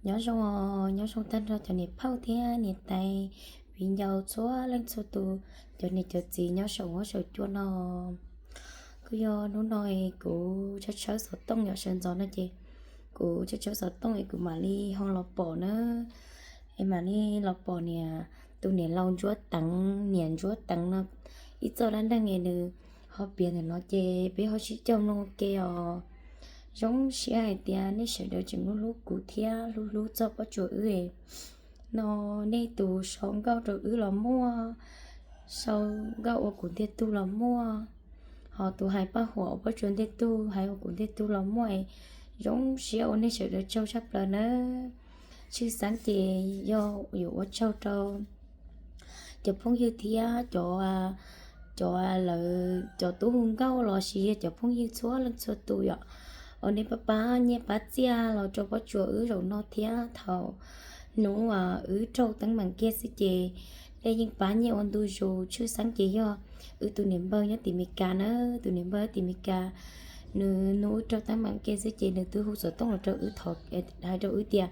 Nyob zoo, nyob zoo tag nrho cov niam phauj thiab niam tais, viv ncaus txhua leej txhua tus, cov niam cov txiv nyob saum huab saum cua no. Kuj yog hnub no kuv tshawb tshawb xov tooj yom, sawv ntxov no ces kuv tshawb tshawb xov tooj es kuv mam li ho los pom na, es mam li los pom niam, tus niam laus Ntsuab Teev, niam Ntsuab Teev no, ib txoj dab neeg es nws ho piav ntawm no ces peb ho sib caug mloog ua ke os. Zoo siab hais tias nej sawv daws tseem hlub hlub kuv thiab hlub hlub txog Pob Tsuas wb no, nej tus sau nkauj rau wb los muaj, sau nkauj ua kuv ntiag tug los muaj, ho tus hais paj huam ua Pob Tsuas ntiag tug hais ua kuv ntiag tug los muaj. Zoo siab ua nej sawv daws tsaug tshaj plaws nawb. Tshwj xeeb ces yog yuav ua tsaug rau cov phooj ywg thiab cov, cov lawv cov tub hu nkauj los sis yog cov phooj ywg txhua leej txhua tus yom, uas nej pab pab nyiaj pab txiaj los rau Pob Tsuas wb zaum no thiab. Thaum hnub wb raug teeb meem kiag xwb ces nej yeej pab nyiaj ua ntu zus. Tshwj xeeb ces yog wb tus niam npawg nyob tim Mes Kas na, tus niam npawg nyob tim Mes Kas, nws hnub wb raug teeb meem kiag xwb ces nws twb hu xov tooj los rau wb, hais rau wb tias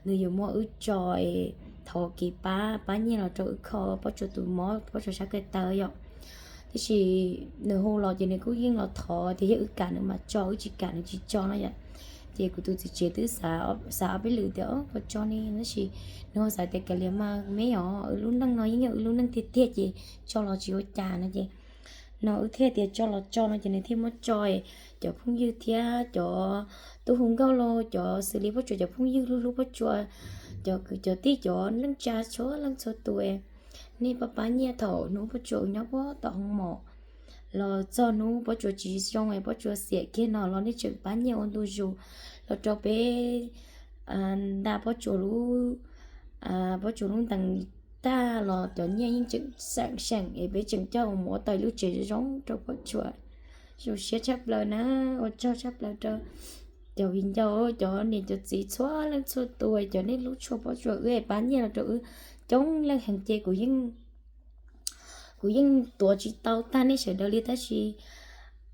nws yuav muab wb tso es thov kev pab, pab nyiaj los rau wb kho Pob Tsuas tus mob, Pob Tsuas sab ko taw yom. Tiam sis nws hu los ces nws kuj yeej los thov tias yog wb kam nws mam tso, wb tsis kam nws tsis tso no yom. Ces kuv tus txiv tsev twb xav ob peb lwm tias puas tso ne, tab sis nws ho xav tias kav liam mas me os, wb lub neej no yeej yog wb lub neej tiag tiag ces tso los tsis ua cas no ces no wb thiaj tias tso los tso no ces nws thiaj muab tso. Cov phooj ywg thiab cov tub hu nkauj los cov xws li Pob Tsuas cov phooj ywg, hlub hlub Pob Tsuas, cov kwv cov tij, cov neej tsa txhua leej txhua tus, nej pab pab nyiaj thaum hnub Pob Tsuas nyob puag tom hoo mom los txog hnub Pob Tsuas tsis zoo es Pob Tsuas xiam kiag no los nej tseem pab nyiaj ua ntu zus los rau peb nta Pob Tsuas lub, Pob Tsuas lub ntees tag los cov nyiaj yeej tseem xeem xeem es peb tseem coj mus ua tau ib lub tsev zoo rau Pob Tsuas. Zoo siab tshaj plaws na, ua tsaug tshaj plaws rau cov viv ncaus, cov niam cov txiv txhua leej txhua tus, cov nej hlub tshua Pob Tsuas wb, pab nyiaj los rau wb coob leej heev ces kuv yeej, kuv yeej tuav tsis tau tag nej sawv daws li, tab sis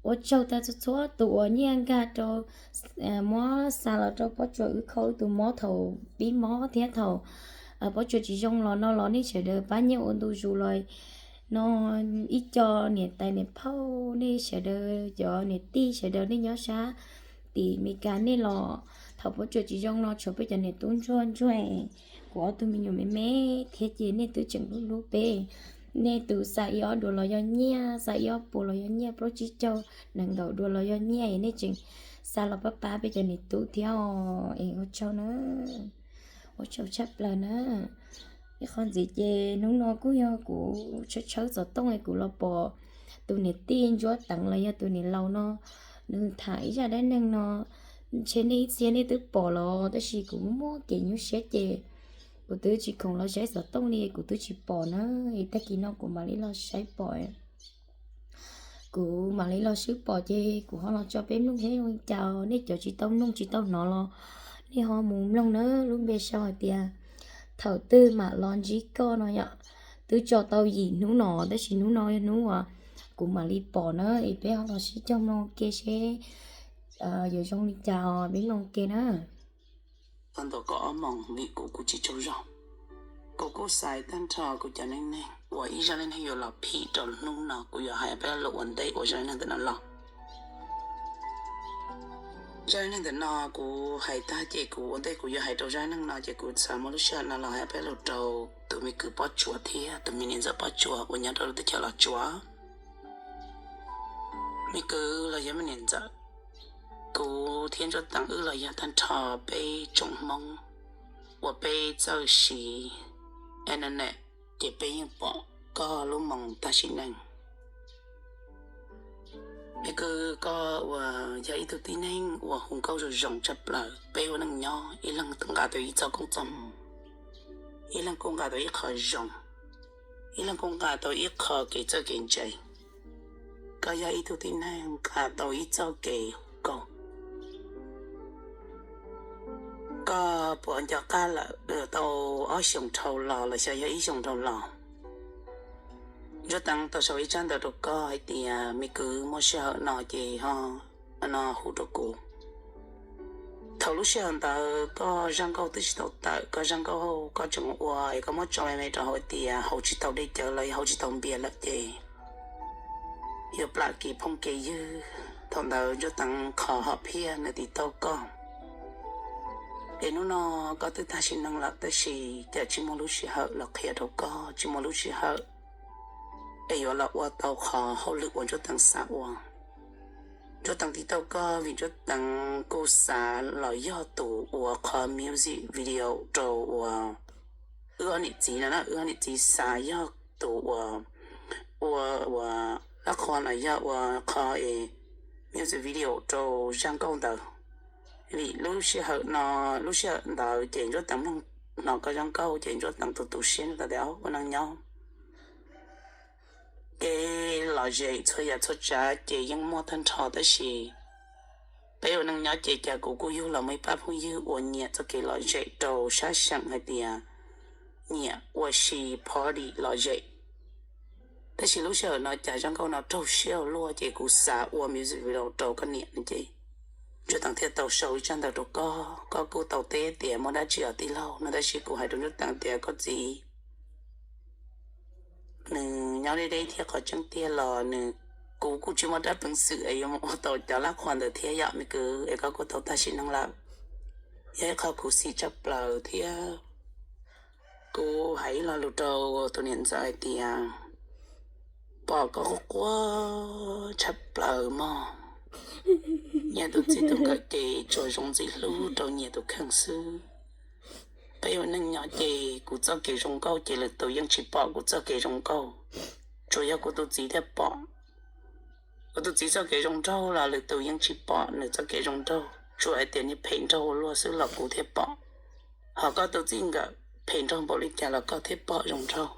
ua tsaug tag txhua txhua tus uas nyiaj nkag rau, muab xa los rau Pob Tsuas wb kho wb tus mob thaum pib mob thiab thaum Pob Tsuas tsis zoo los no los nej sawv daws pab nyiaj ua ntu zus los no, ib co niam tais niam phauj, nej sawv daws cov niam tij sawv daws nej nyob sab tim Mes Kas nej los, thaum Pob Tsuas tsis zoo no tshuav peb cov niam tub ntsuag ntsuag, kuv ob tug me nyuam me me thiab ces nej twb tseem hlub hlub peb. Nej tus xa ib ob duas los yog nyiaj, xa ib ob puas los yog nyiaj, plaub tsib caug nees nkaum duas los yog nyiaj es nej tseem xa los pab pab peb cov niam tub thiab os. Es ua tsaug na, ua tsaug tshaj plaws na. Ib qho ntxiv ces hnub no kuj yog kuv tshawb tshawb xov tooj es kuv los pom tus niam tij Ntsuab Teev los yog tus niam laus no, nws tham ib zaj dab neeg no, ntshe nej ib txhia nej twb pom los tab sis kuv muaj kev nyuaj siab ces kuv twb tsis khoom los saib xov tooj li kuv twb tsis pom na. Es tag kis no kuv mam li los saib pom, kuv mam li los swb pom ces kuv ho los tso peb mloog seb zoo li cas. Nej cov tsis tau mloog tsis tau hnov los nej ho mus mloog na. Lub npe sau hais tias Thaum twg mam los ntsib koj no yom. Twb tso tau yim hnub no tab sis hnub no yog hnub uas kuv mam li pom na, es peb ho los sib cog mloog ke seb yuav zoo li cas os, peb mloog ke na. Tau ntuas kaum ob moos vim kuv kuv tsis tsaug zog. Kuv kuj xaiv tag nrho kuv cov neej neeg ua ib zaj neej neeg yuav los phim rau hnub no kuv yuav hais peb lus ua ntej ua zaj neej neeg ntawm no los. Zaj neej neeg ntawm no kuv hais tag ces kuv ua ntej kuv yuav hais rau zaj neej no ces kuv xav muab lub sij hawm no los hais peb lus rau tus me kwv Pob Tsuas thiab tus me niam ntxawm Pob Tsuas uas nyob rau lub teb chaws Los Tsuas. Me kwv los yog me niam ntxawm, kuv thiab Ntsuab Teev wb los yog tag nrho peb tsoom Hmoob uas peb txawj siv internet ces peb yeej pom koj lub moo tag sim neej. Me kwv, koj uas yog ib tug tib neeg uas hu nkauj zoo zoo tshaj plaws, peb ua neej nyob ib leeg nqa tau ib txoj koob txoj hmoov, ib leeg kuj nqa tau ib qho zoo, ib leeg kuj nqa tau ib qho kev txawj kev ntse. Koj yog ib tug tib neeg nqa tau ib txoj kev hu nkauj. Koj puas nco qab lawm tau ob xyoos dhau los los xyov yog ib xyoos dhau los, Ntsuab Teev tau sau ib tsab ntawv rau koj hais tias me kwv muaj sij hawm no ces ho no hu rau kuv. Thaum lub sij hawm ntawd koj zaj nkauj twb tsis tau tawm, koj zaj nkauj koj tseem ua es koj muab tso me me rau hauv tias haus tsis tau dej cawv los yog haus tsis tau npias lawm ces yuav plam kev phooj kev ywg. Thaum ntawd Ntsuab Teev qhov hom phiaj nws tiv tauj koj. Es hnub no koj twb tag sim neej lawm tab sis cas tsis muaj lub sij hawm los qhia rau koj, tsis muaj lub sij hawm es yuav los ua tau qhov hauj lwm uas Ntsuab Teev xav ua. Ntsuab Teev tiv tauj koj vim Ntsuab Teev kuj xav los yog tus ua qhov music video rau uas wb ob niam txiv no na, wb ob niam txiv xav yog tus ua, ua, ua lab qhua los yog ua qhov music video rau zaj nkauj ntawd. Vim lub sij hawm no, lub sij hawm ntawd ces Ntsuab Teev mloog hnov koj zaj nkauj ces Ntsuab Teev tus tu siab, Ntsuab Teev tias ua neej nyob kev lom zem txhua yam txhua tsav ces yeej muaj tag nrho tab sis peb ua neej nyob ces cas kuv kuj yug los muaj ib pab phooj ywg uas nyiam txoj kev lom zem rau sab seem hais tias nyiam ua si party lom zem. Tab sis lub sij hawm no cas zaj nkauj no raug siab ua luaj ces kuv xav ua music video rau koj niam no ces Ntsuab Teev thiaj tau sau ib tsab ntawv rau koj. Koj kuj tau teb tias muaj dab tsi os tij laug no tab sis kuv hais rau Ntsuab Teev tias koj txiv nws nyob deb deb thiab qhov tseeb tiag los nws, kuv kuj tsis muaj dab peev xwm es yuav mus ua tau cov lab qhua ntawd thiab yom me kwv, es koj kuj tau tag sim neej lawm. Yog ib qho khuv xim tshaj plaws thiab kuv hais ib lo lus rau tus niam ntxawm hais tias pom koj quaj quaj tshaj plaws mog. Nyias tus txij tus nkawm ces tsuas zoo ntxim hlub rau nyias tus kheej xwb. Peb ua neej nyob ces kuv txoj kev zoo nkauj ces lwm tus yeej tsis pom kuv txoj kev zoo nkauj, tsuas yog kuv tus txiv thiaj pom. Kuv tus txiv txoj kev zoo nraug los lwm tus yeej tsis pom nws txoj kev zoo nraug, tsuas hais tias nws phem nraug ua luaj xwb los kuv thiaj pom. Ho koj tus txij nkawm phem nraug npaum li cas los koj thiaj pom zoo nraug.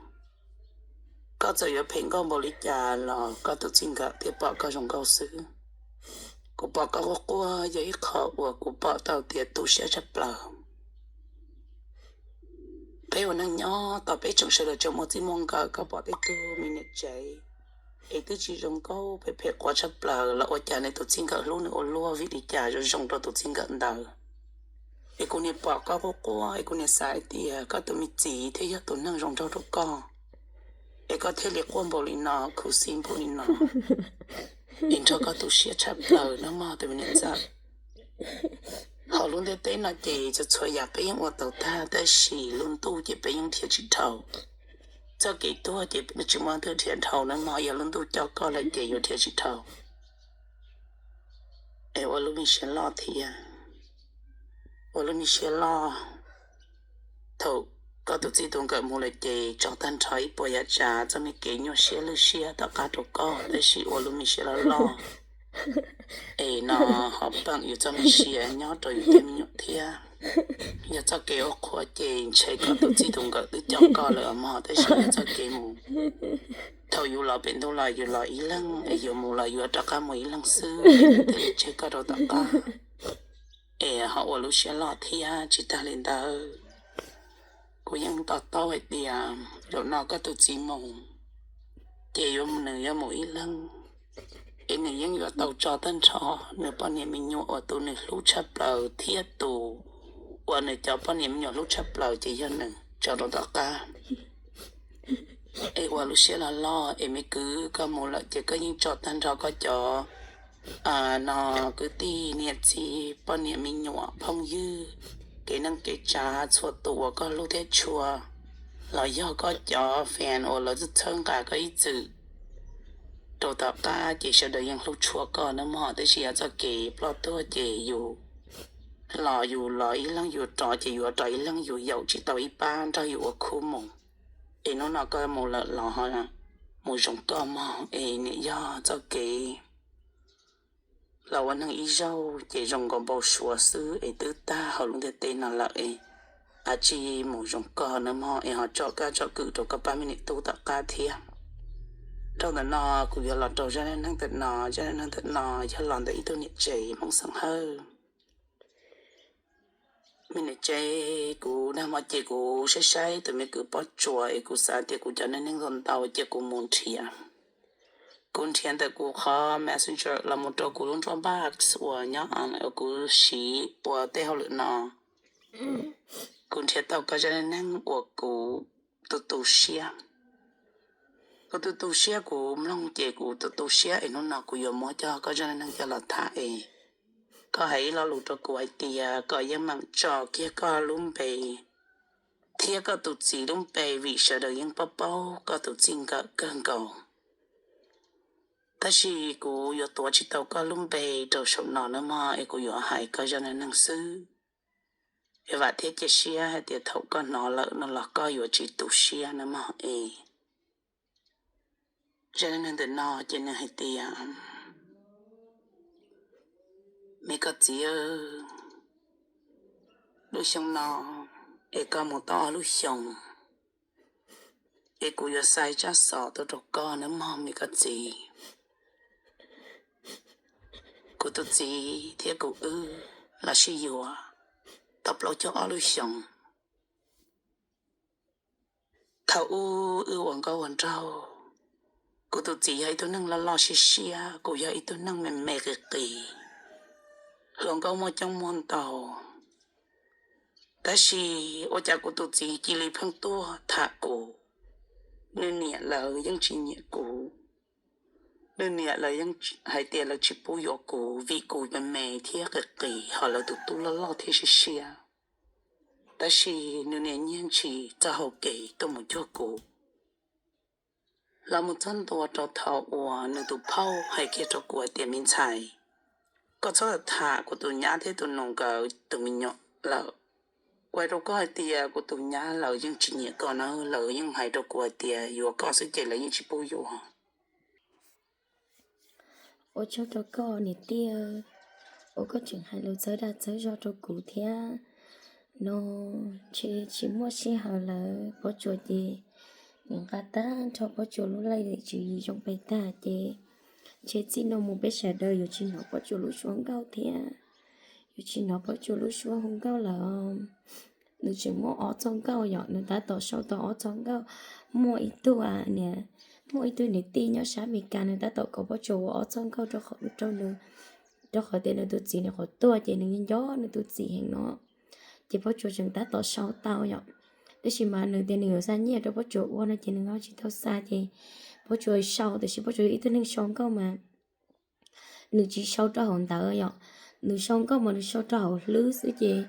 Koj txawm yuav phem nkauj npaum li cas los koj tus txij nkawm thiaj pom koj zoo nkauj xwb. Kuv pom koj quaj quaj yog ib qho uas kuv pom tau tias tu siab tshaj plaws. Peb ua neej nyob tos peb tseem sawv daws tseem muaj txij muaj nkawm, koj pom tej tug me niam tsev es twb tsis zoo nkauj, phem phem quav tshaj plaws los ua cas nws tus txij nkawm hlub nws ua luaj, vim li cas zoo zoo rau tus txij nkawm ntawd. Es kuv niam pom koj quaj quaj es kuv niam xav hais tias koj tus me txiv thiaj yog tus neeg zoo nraug rau koj, es koj thiaj li quaj npaum li no, khuv xim npaum li no, es nrog koj tu siab tshaj plaws no mog tus me niam ntxawm. Hauv lub ntiaj teb no ces txhua txhua yam peb yeej ua tau tag tab sis lub ntuj ces peb yeej nrhiav tsis dhau. Txoj kev tuag ces tsis muaj leej twg nrhiav dhau na mog, yog lub ntuj coj koj lawm ces yuav nrhiav tsis dhau. Es ua lub me siab loj thiab, ua lub me siab loj. Thaum koj tus txij tus nkawm mus lawm ces tso tag nrho ib puas yav tsav txoj me kev nyuaj siab lwj siab tom qab rau koj, tab sis ua lub me siab loj loj. Es no ho peem yus txoj me siab nyob rau yus tej me nyuam thiab. Yog txoj kev ua qhua ces ntshe koj tus txij tus nkawm twb coj koj lawm mog, tab sis yog txoj kev mus, thaum yus los pem ntuj los yus los ib leeg, es yuav mus los yuav rov qab mus ib leeg xwb, es nws thiaj li tseg koj rau tom qab. Es ho ua lub siab loj thiab. Tsis tag li ntawd, kuv yeej to taub hais tias zaum no koj tus txiv mus ces yuav, nws yuav mus ib leeg, es nws yeej yuav tau tso tag nrho nws poj niam me nyuam uas tus nws hlub tshaj plaws thiab tus uas nws cov poj niam me nyuam hlub tshaj plaws ces yog nws tso rau tom qab. Es ua lub siab loj loj, es me kwv koj mus lawm ces koj yeej tso tag nrho koj cov no kwv tij niam txiv poj niam me nyuam phooj ywg, kev neej kev tsav, txhua tus uas koj hlub thiab tshua, los yog koj cov fan uas lawv txhawb nqa koj ib txwm rau tom qab ces sawv daws yeej hlub tshua koj nawb mog. Tab sis yog txoj kev ploj tuag ces yus los, yus los ib leeg, yus rov ces yus rov ib leeg, yus yaum tsis tau ib pab nrog yus ua khub mus. Es hnub no koj mus lawm los mus zoo koj mog. Es niam yog txoj kev los ua neeg ib zaug ces zoo nkaus npau suav xwb es twb tag hauv lub ntiaj teb no lawm es a tsi mus zoo koj nawb mog, es ho tsom kab tsom kwm rau koj pab me niam tub tom qab thiab. Rau ntawm no kuv yuav los rau zaj dab neeg ntawm no. Zaj dab neeg ntawm no yog los ntawm ib tug niam tsev Hmoob xeem Hawj. Me niam tsev, kuv nag hmo ces kuv saib saib tus me kwv Pob Tsuas es kuv xav tias kuv cov neej neeg ntau ntau ces kuv mus nrhiav Kuv nrhiav ntawm kuv qhov Messenger los mus rau kuv lub nruab box uas nyob, uas kuv siv ua tej hauj lwm no. Kuv nrhiav tau koj zaj neej neeg uas kuv tu tu siab. Kuv tu tu siab, kuv mloog ces kuv tu tu siab es hnub no kuv yuav muab coj koj zaj neej neeg coj los tham es koj hais ib lo lus rau kuv hais tias kom yeej meem tso kiag koj lub npe thiab koj tus txiv lub npe, vim sawv daws yeej paub paub koj tus txij nkawm kawg nkaus. Tab sis kuv yuav tuav tsis tau koj lub npe rau saum no nawb mog, es kuv yuav hais koj zaj neej neeg xwb. Es vam thiab cia siab hais tias thaum koj hnov lawm no los koj yuav tsis tu siab nawb mog es. Zaj neej neeg ntawm no ces nws hais tias, me koj txiv, lub xyoo no es koj mus tau ob lub xyoos, es kuv yuav xa tsab xov tuaj rau koj nawb mog me koj txiv. Kuv tus txiv thiab kuv wb los sib yuav tau plaub caug ob lub xyoos. Thaum ub wb ua nkauj ua nraug, kuv tus txiv yog ib tug neeg loj loj siab siab, kuv yog ib tug neeg me me qis qis, hluas nkauj muaj coob muaj ntau. Tab sis ua cas kuv tus txiv cia li pheej tuaj tham kuv, nws niam lawv yeej tsis nyiam kuv. Nws niam lawv yeej hais tias lawv tsis pub yuav kuv vim kuv me me thiab qis qis, ho lawv tus tub loj loj thiab siab siab. Tab sis nws niam nyiag ntshis txoj hau kev tuaj mus cuag kuv. Los mus txog ntua rau thaum uas nws tus phauj hais kiag rau kuv hais tias, me ntxhais, koj txhob tham kuv tus nyab thiab tus nus nkawd tus me nyuam lawm. Kuv hais rau koj hais tias kuv tus nyab lawv yeej tsis nyiam koj na, lawv yeej hais rau kuv hais tias yuav koj xwb ces lawv yeej tsis pub yuav. Ua tsaug rau koj niam tij, ua koj tseem hais lus txawv dag txawv zog rau kuv thiab. No ntshe tsis muaj sij hawm lawm, Pob Tsuas ces nws nqa tag nrho Pob Tsuas lub laij li tswv yim zoo pes tag ces ntshe txij no mus peb sawv daws yuav tsis hnov Pob Tsuas lub suab nkauj thiab, yuav tsis hnov Pob Tsuas lub suab hu nkauj lawm. Nws tseem muaj ob txoj nkauj yom, nws tab tom sau tau ob txoj nkauj. Muaj ib tug niam, muaj ib tug niam tij nyob sab Amelikas, nws tab tom kom Pob Tsuas ua ob txoj nkauj rau nws, rau qhov tias nws tus txiv nws qhuav tuag ces nws nco nws tus txiv heev no. Ces Pob Tsuas tseem tab tom sau tau yom, tab sis mas nws tias nws yuav xa nyiaj rau Pob Tsuas ua no ces nws ho tsis tau xa ces Pob Tsuas sau, tiam sis Pob Tsuas yog ib tug neeg sau nkauj mas nws tsis sau rau hauv ntawv yom. Nws sau nkauj mas nws sau rau hauv hlwb xwb ces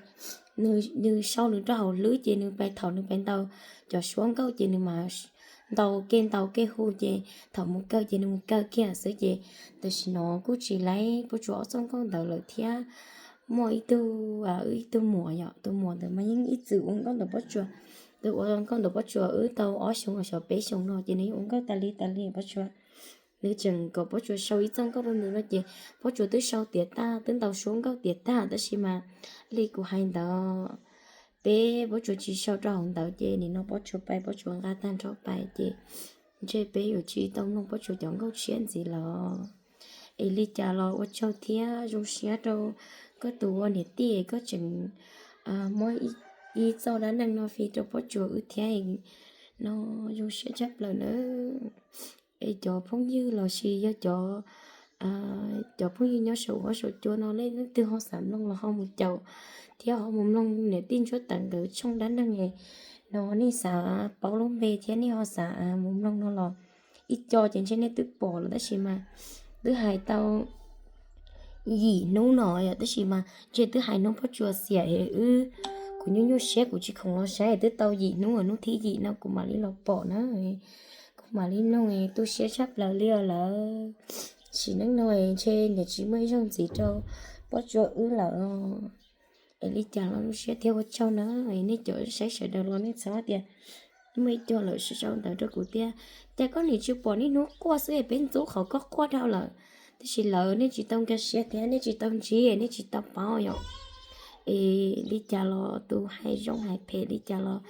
nws sau nws rau hauv hlwb ces nws pais, thaum nws pais ntaus cov suab nkauj ces nws mas ntaus kev ntaus kev hu ces thaum mus kaw ces nws mus kaw kiag xwb ces tam sim no kuj tsis laib Pob Tsuas ob txoj nkauj ntawd lawm thiab. Muaj ib tug, ib tug muam yom, tus muam ntawd mas yeej ib txwm ua nkauj ntawm Pob Tsuas, tus ua nkauj ntawm Pob Tsuas wb tau ob xyoos los xyov peb xyoos no ces nws yeej ua nkauj tas li tas li Pob Tsuas. Nws tseem kom Pob Tsuas sau ib txoj nkauj rau nws no ces Pob Tsuas twb sau tiav tag, twb ntaus suab nkauj tiav tag, tab sis mas li kuv hais ntawd, peb Pob Tsuas tsis sau rau hauv ntawv ces nim no Pob Tsuas pais, Pob Tsuas nqa tag nrho pais ces ntshe peb yuav tsis tau mloog Pob Tsuas cov nkauj tshiab ntxiv lawm. Es li cas los ua tsaug thiab zoo siab rau koj tus ua niam tij, koj tseem muab ib txoj dab neeg no fij rau Pob Tsuas wb thiab no, zoo siab tshaj plaws nawb. Es cov phooj ywg los sis yog cov, cov phooj ywg nyob saum huab saum cua no leej twg ho xav mloog los ho mus caum thiab ho mus mloog niam tij Ntsuab Teev nkawd tshooj dab neeg no, nej xav paub lub npe thiab nej ho xav mus mloog no los ib co ces ntshe nej twb pom lawm tab sis mas twb hais tau yim hnub no yom, tab sis mas ntshe twb hais hnub Pob Tsuas xiam es wb, kuv nyuaj nyuaj siab kuv tsis khoom los saib, twb tau yim hnub, hnub thib yim no kuv mam li los pom na, kuv mam li mloog tu siab tshaj plaws li os lawm. Sim neej no ntshe niam tsis muaj ib zaug ntxiv rau Pob Tsuas wb lawm. Es li cas los zoo siab thiab ua tsaug na. Nej cov saib sawv daws los nej txhob tias muaj ib co lawm sau ntawv rau kuv tias, cas koj nim tsis pom niaj hnub quaj xwb es peb ntxub qhov koj quaj dhau lawm. Tab sis lawv nej tsis tau nkag siab thiab nej tsis tau ntsib, nej tsis tau paub yom. Es li cas los tus hais zoo hais phem li cas los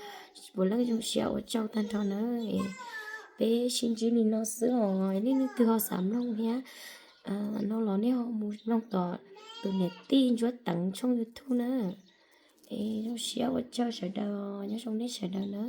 puav leej zoo siab ua tsaug tag nrho na. Peb sib ntsib li no xwb os, nej leej twg ho xav mloog thiab no los nej ho mus mloog tom tus niam tij Ntsuab Teev tshooj YouTube na. Es zoo siab ua tsaug sawv daws, nyob zoo nej sawv daws na.